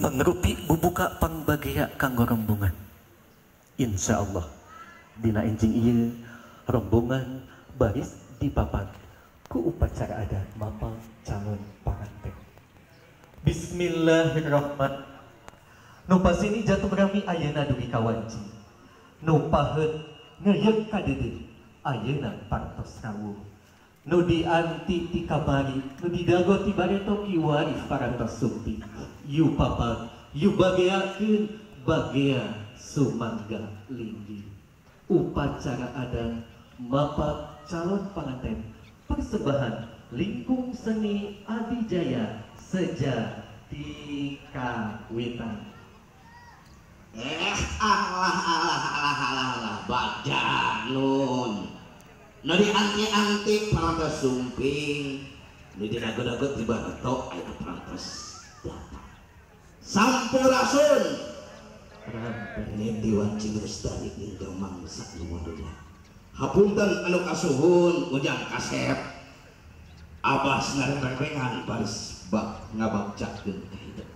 Mangrupi bubuka pangbagea kanggo rombongan. Insyaallah dina enjing ieu rombongan baris dipapan ku upacara adat mapang calon panganten. Bismillahirrahmanirrahim. Nu pasini jatuh rami ayeuna dugi ka wanci. Nu paheut ngeuyeuk ka deudeuh ayeuna parantos rawuh. Nu dianti ti kamari, nu didago ti bareto kiwari parantos sumping. Yu papan, yu bageakeun bagea sumangga linggih. Upacara adat mapak calon panganten persembahan Lingkung Seni Adijaya Sejati Kawitan. Alah alah alah alah alah bagja nun. Nu dianti-anti parantos sumping, nu didago-dago ti bareto aya parantos datang. Sampurasun. Niti wanci lestari hingga mangsa nu dunya. Hapunten anu kasuhun ujang kasep. Abas ngarerengan baris bak ngabakcakeun ka hidup.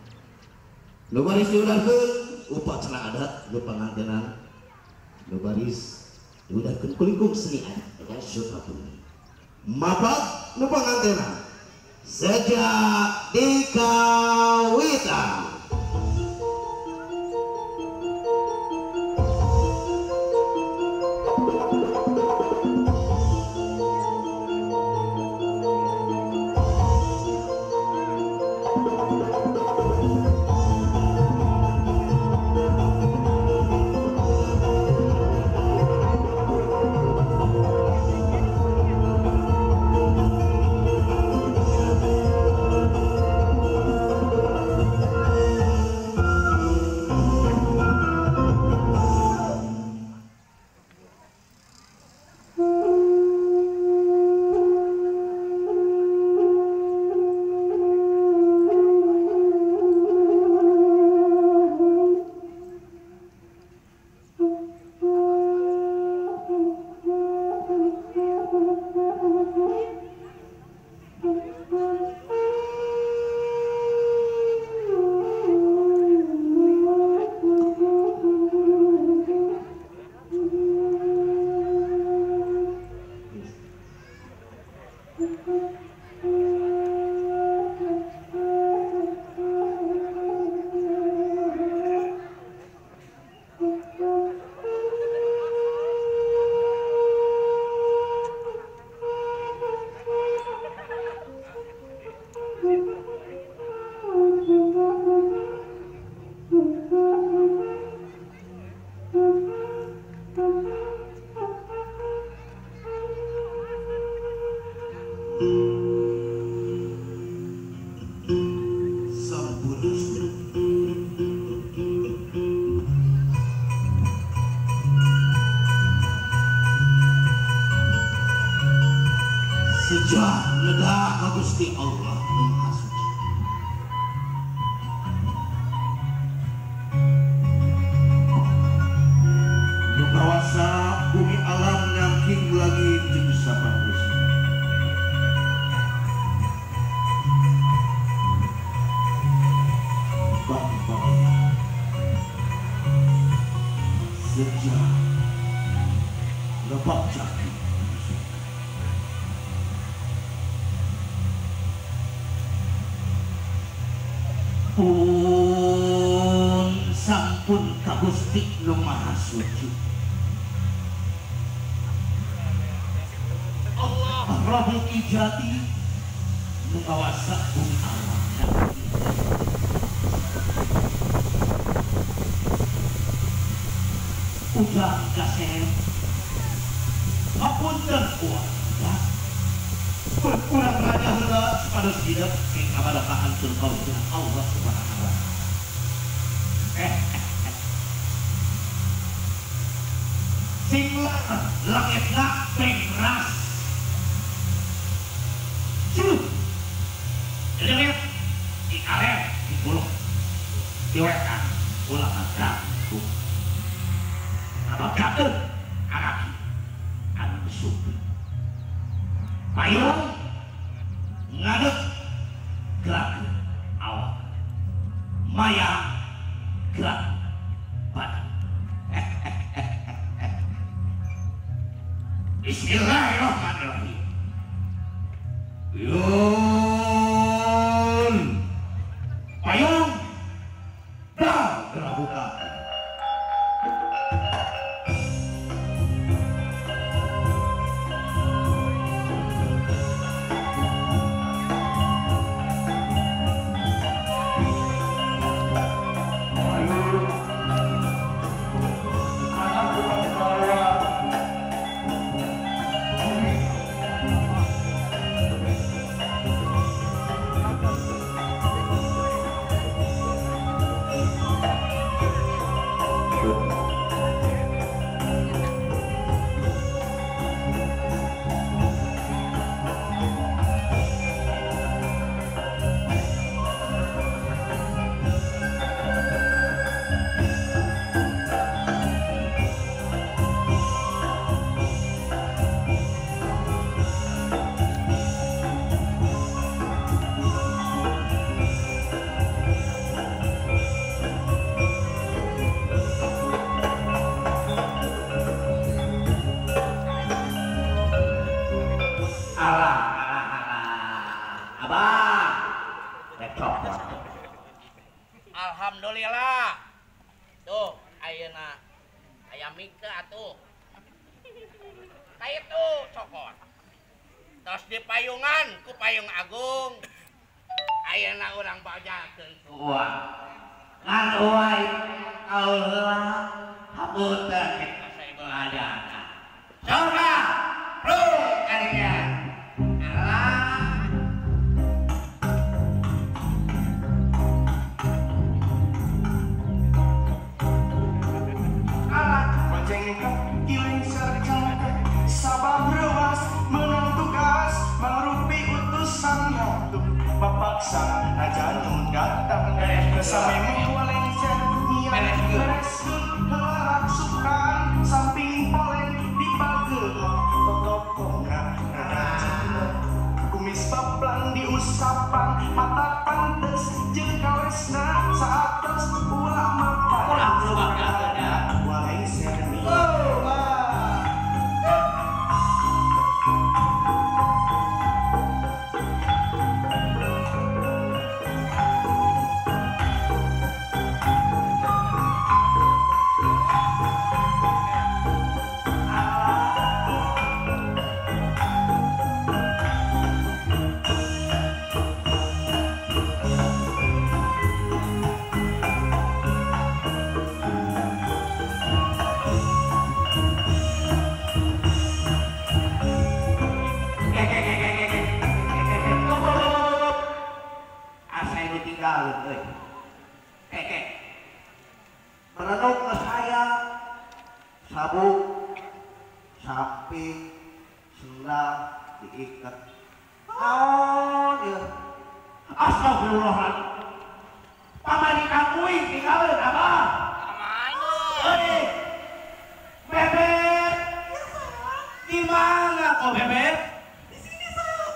Nu baris diudarkeun upacara adat nu pangantenan. Nu baris diudarkeun ku Lingkung Seni Adat Sukabumi. Mapak nu pangantenan sejak dikawitan. Sejak neda ka Gusti Allah nu Maha Suci. Nu kawasa bumi alam nyangking langit jeung sapangusi. Bang sejak lepak jaki. Pun sampun ka Gusti nu Maha Suci. Allah Rabbul Ijati nu kawasa bumi alam. Ujang kasep hapunten kuat berkurang raja heula supados hidup ing kabadakaan surga Allah Subhanahu wa taala. Sing langitna pengras. Cuh. Jadi di kaler di kuluk. Di wetan ulah ngaganggu. Ngabagakeun karaki anu supi. Payung ngadeg gerakeun awak. Maya gerak badan. Bismillahirrahmanirrahim. Yun payung dah gerak buka. Alhamdulillah. Tuh, ayeuna aya mike atuh. Kaitu cokot. Tos di payungan ku payung agung. Ayeuna urang bajakeun ku uang. Ngan uai kaul heula hapunten kita saibadana. Coba rung kalinya. Alah. Sabab ruas menang tugas mangrupi utusan hatu bapak sang raja nu datang samemeh walengser nyian bereskeun heula raksukan samping poleng dipageul totokona rada kumis paplang diusapan mata pantes jeung kawesna saatos ulah mapan walengser nyian. Merenung ke saya sabuk sapi sendal diikat. Oh ya, astagfirullahaladzim. Pamajikan kuing tinggalin abah. Kamana? Bebek. Di mana kok bebek? Di sini saya.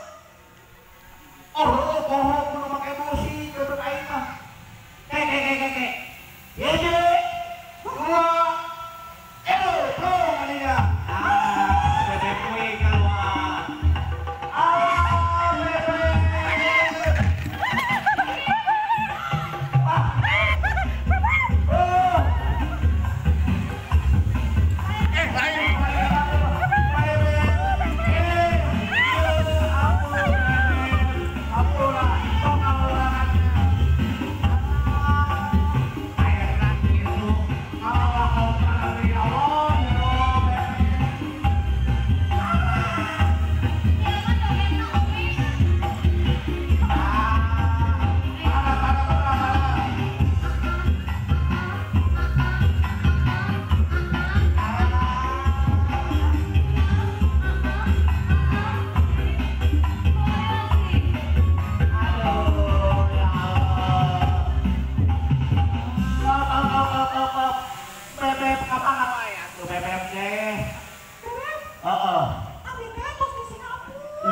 Oh, bohong belum pakai emosi, bebek aing mah. Kek. Yeje, dua, bro, kalinya. Ah, bebek kuing keluar. Ah, bebek. Ah, oh. Lain.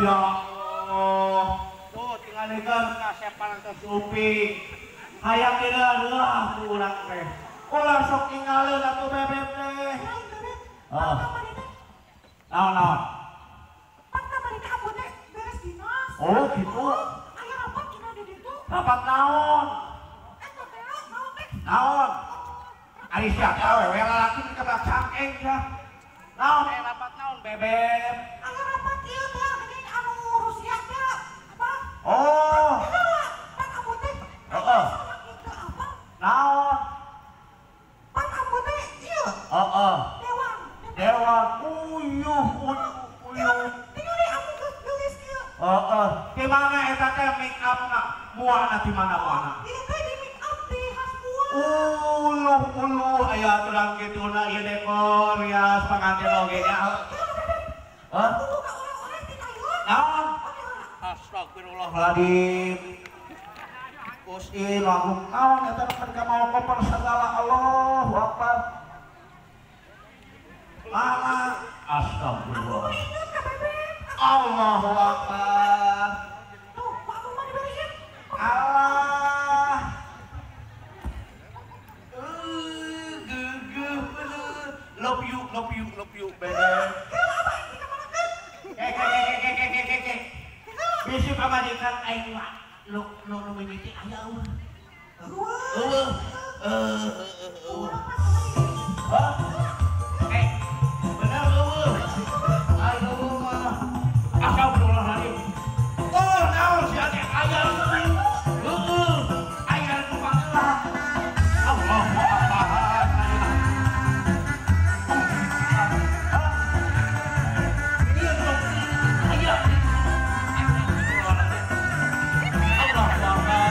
Ya Allah, tuh tinggal kan kasep parantos uping. Hayang direureuh ku urang teh. Ulah sok ninggalin atuh bebek teh. Heeh. Naon-naon? Pan kamari teh ambu teh beres dinas. Oh, gitu. Aya rapat cenah di ditu. Rapat naon? Eta teh naon teh? Naon? Ari sia awewe lalaki teh kebak cangkeng sia. Naon aya rapat naon bebek? Aya rapat ieu teh geuning anu Rusia teh apa? Oh. Pan ambu teh. Heeh. Naon? Pan ambu teh ieu. Heeh. Dewan. Dewan uyuh uyuh uyuh. Tingali ambu geus geulis ieu. Heeh. Di mana eta teh make up-na? Muana di mana muana? Ieu teh di make up di Hasbua. Uluh uluh aya aturan kituna ieu dekor rias panganten oge nya. Hah? Tunggu ka urang-urang ti Thailand. Naon? Astagfirullahaladzim. Gusti langsung naon eta nu ka mau koper segala Allahu Akbar. Mana? Astagfirullah. Allahu Akbar. Tuh, ku ambu mah diberiin. Allah. Geugeuh bener. Love you, love you, love you, bebe. Ke. Bisi pamajikan aing mah nu nu nu mimiti aya eueuh. Eueuh. Eueuh. Hah? Eh, bener eueuh. Aing eueuh mah. Astagfirullahaladzim. Oh, naon sia teh aya eueuh. Aing arek kumaha. Allahu Akbar. Ieu tuh aya. Allahu Akbar.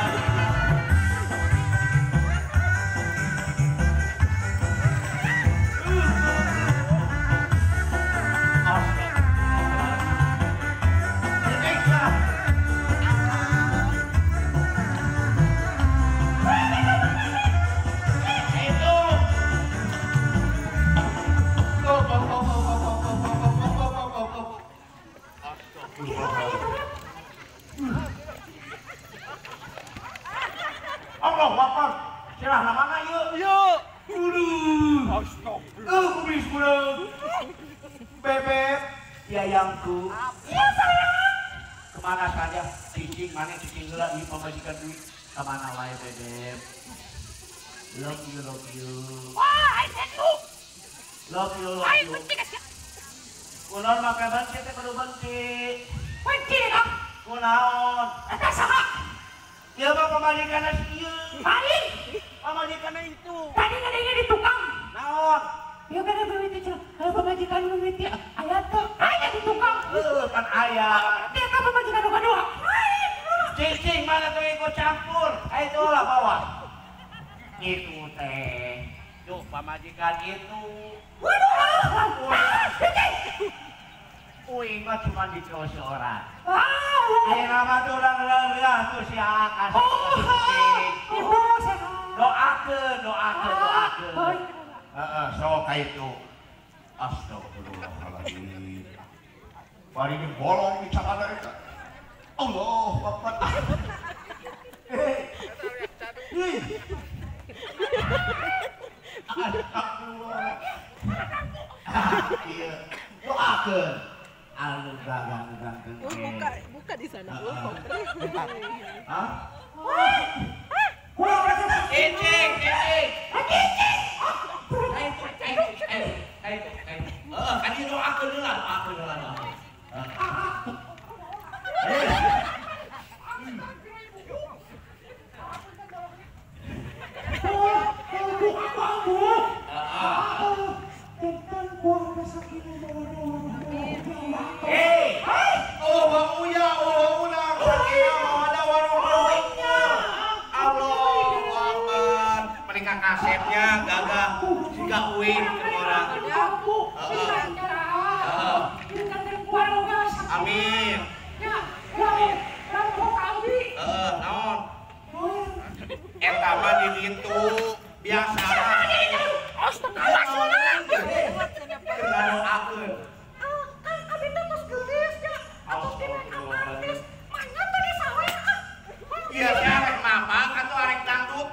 Allah Akbar. Sirahna mana ieu? Ieu. Aduh. Astagfirullah. Kumis buleung. Bebek, yayangku. Iya sayang. Kemana saja cicing mana cicing heula ieu pamajikan duit. Kemana wae bebek. Love you, love you. Wah, I hate you. Love you, love Aing you. benci ka sia. Kunaon make benci teh kudu benci. Benci ka. Kunaon? Eta saha? Ieu mah pamajikanna si ieu. Aing. Pamajikanna itu. Tadi ngadenge di tukang. Naon? Ieu kana mimiti cenah. Aya pamajikan mimiti aya teu? Aya di tukang. Heuh, pan aya. Dia ka pamajikan nu kadua. Aing. Cicing mana tuh ikut campur. Ayo itu lah bawa. Itu teh. Tuh pamajikan itu. Waduh. Ah, cicing. Uing mah cuma dicoba seorang. Ah. Ayo nama tuh orang lelah tuh si akan. Oh, ibu sehat. Doakeun, doakeun, doakeun. Oh, Heeh, sok ka itu. Astagfirullahaladzim. Bari ini bolong di cakana eta. Allahu Akbar. Eh. Astagfirullah. Iya, doakeun. Anu gagang-gangkeun. Buka, buka di sana. Hah? Kurang rasa. Cicing, cicing. Cicing. Ayo, ayo, ayo. Heeh, kan ieu doakeun heula, doakeun heula. Eh, oh bang Uya, oh ulang, sakinah mawaddah warahmah. Allahu Akbar. Mereka kasepnya gagah jika uing ke orang. Amin. Heeh, naon? Eta mah di ditu biasa. Keur doakeun. Kan abi teh tos geulis nya. Atos di make up artis. Manya tadi sawe ah. Iya, sia arek mamang atuh arek dangdut.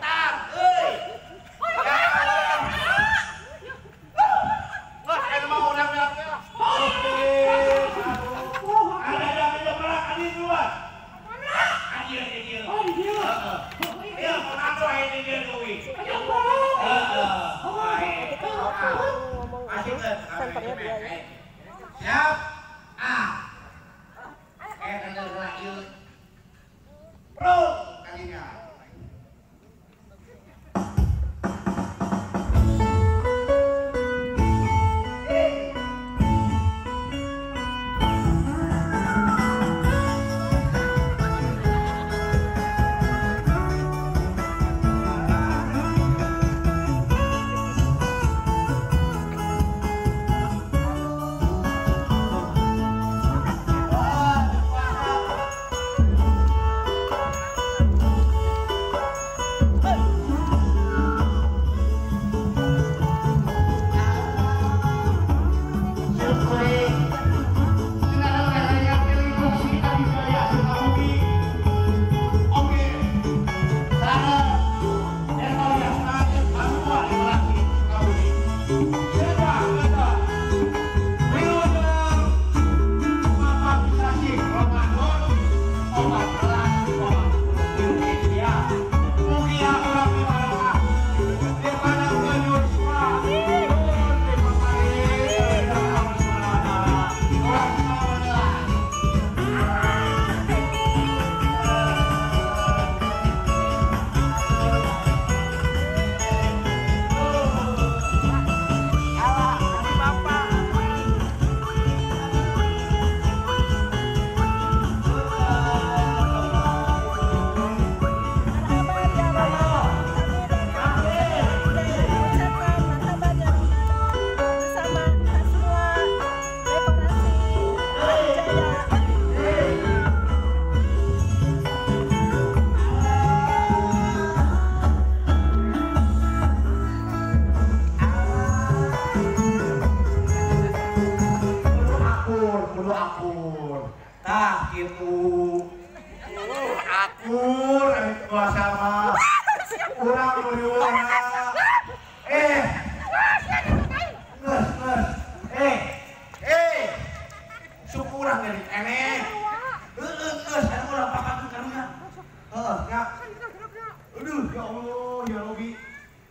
Ya Allah, ya Robi.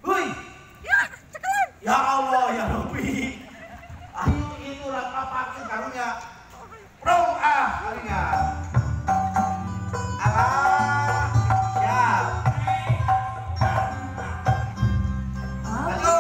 Hui. Ya, cekelan. Ya Allah, ya Robi. Ayo itu urang papakeun karunya. Prong ah karunya. Ah, siap. Halo.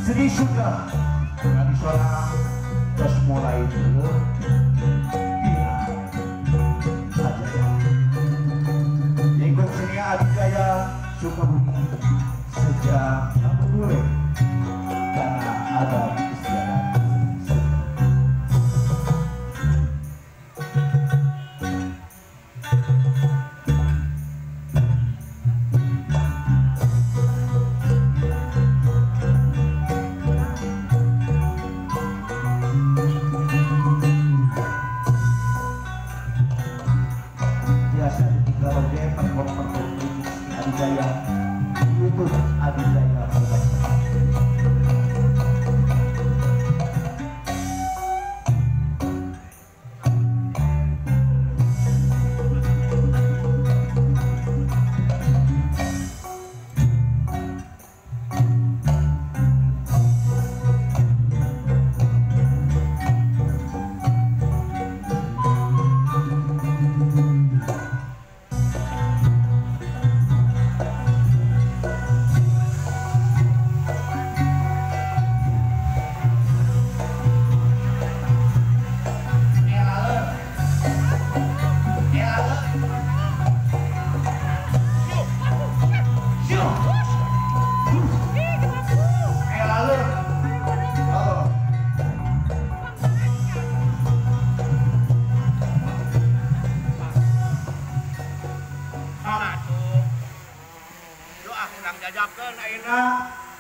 Seni Sunda tradisional terus mulai dulu tidak saja lingkup seni adidaya Sukabumi sejak boleh karena ada istiadat seni Sunda. Biasa ditinggal oge perform-perform seni adidaya di YouTube Adidaya Production.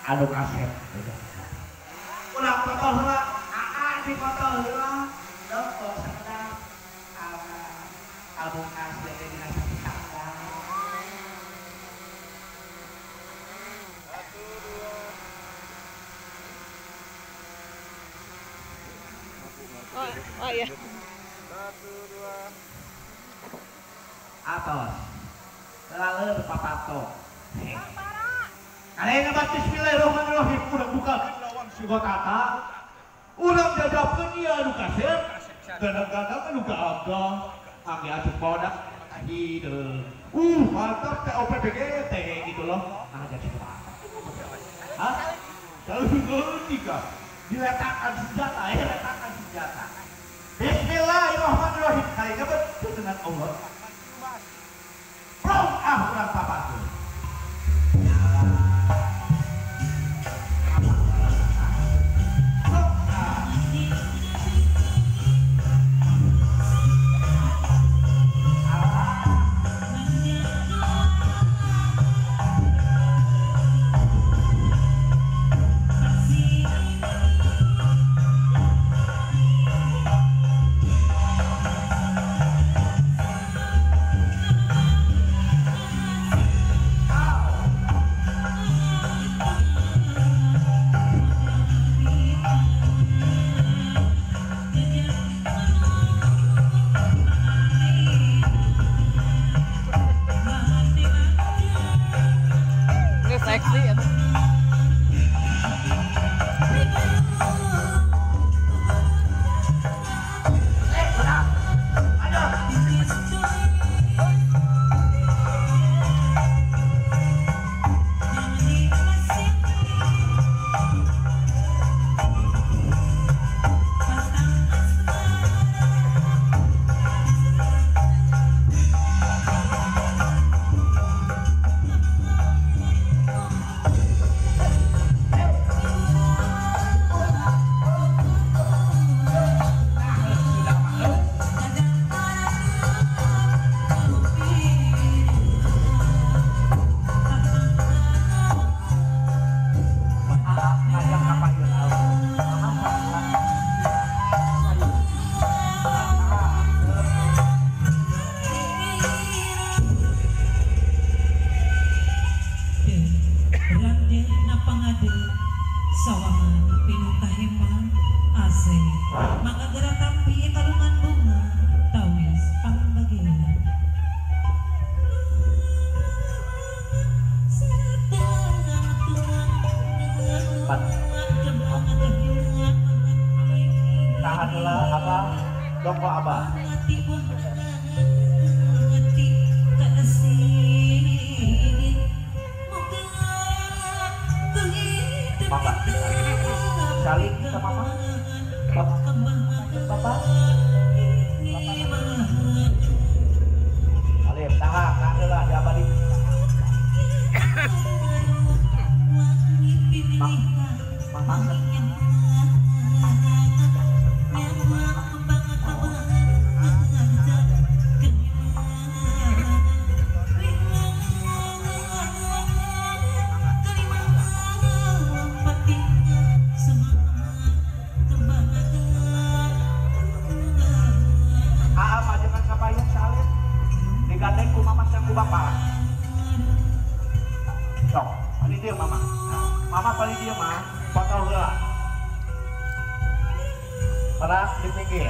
Anu kasep ulah foto heula aa di foto heula dok sakedap album asli teh dina sakedap 1 2 Oh iya. 1 2 atos lalu papato. Kalian ngebat bismillahirrahmanirrahim urang bukakeun lawang Sugotata. Urang jajabkeun ieu anu kasep. Gadang-gadang anu gagah. Angge asup bodak hideung. Mantap TOPBGT gitu loh. Nah jadi Hah? Kalau tiga diletakkan senjata, letakkan senjata. senjata. Bismillahirrahmanirrahim. Kali nyebut dengan Allah. Prong ah urang papakeun. Seksi ya. Tahanlah apa dongko apa. Mama, saling sama mama, papa, papa, salim, tahan, tahanlah di apa di. Mama, Sok, paling dia mama. Mama paling dia mah, foto heula. Perak di pinggir.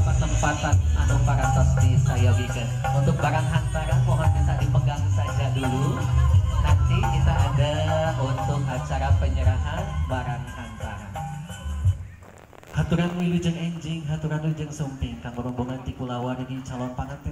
Kesempatan anu parantos disayogikan. Untuk barang hantaran mohon bisa dipegang saja dulu. Nanti kita ada untuk acara penyerahan barang hantaran. Haturan wilujeng enjing, haturan wilujeng sumping, kanggo rombongan ti kulawargi calon panganten.